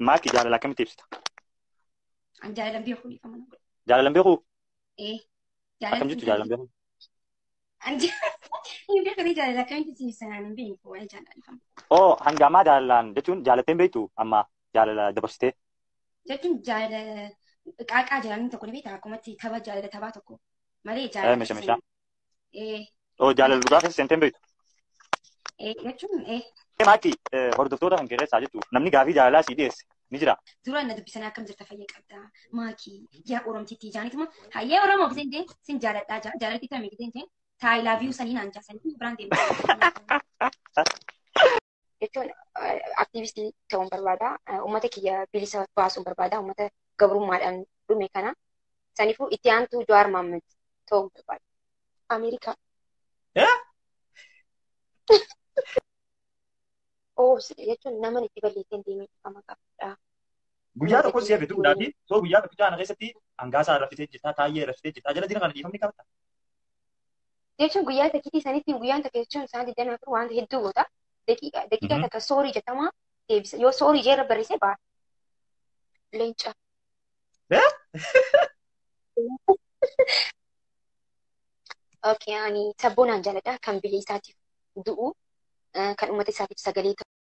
Maaki jaalala akkamitti ibsita? An jaalalan beeku dhiifama na godha. Jaalalan beeku? Ee. Akkam jettu jaalalan beeku? An hin beeku jaalala akkamitti ibsan hin beeku waa'ee jaalala dhiifama. Oo hanga ammaa jaalalaan jechuun jaalattee hin beektu amma jaalala dabarsitee? Jechuun jaalala qaaqaa jaalalli tokko ni beektaa akkumatti tapha jaalala taphaa tokko malee jaalala. Meeshaa meeshaa. Ee. Oo jaalala dhugaa keessa seentee hin beektu? Ee jechuun ee. Maaki hordoftoota kan keessaa jettu namni gaafii jaalalaa sii dhiyeesse ni jira. Dura na dubbisanii akkam jirta fayya qabda maaki yaa oromtitti jaanituma hayyee oromoo giseen jeen sin jaaladhaa jaalalti tamii giseen jeen taayilaa laaviyu sanii naan jaasanii biraan deemu. Jechuun aktiivistii ta'uun barbaada. Uummata kiyya bilisa baasuun barbaada. Uummata gabrummaadhaan dhume kana. Saniifuu itti aantuu Jawaar Mohaammed ta'uun barbaada. Ameerikaa. Oo jechuun nama itti balleessee deemee dhiifama gaafadha. Guyyaa tokko si hafe turuudhaafi soo guyyaa tokko kana keessatti hangaasaa raffisee jirta, taayyee raffisee jirta, jala jira kana dhiifamni qabata. Jechuun guyyaa takkiitii sanitti guyyaan takka jechuun isaan 24 wanta hedduu goota. Daqiiqaa takka soorii jettamaa deebisa. Yoo soorii jeerra barreessee ba'a. Leenca. Okay, ani sabboonaan jaaladha. Kan biyya isaatiif du'u, kan uummata isaatiif sagalee ta'u.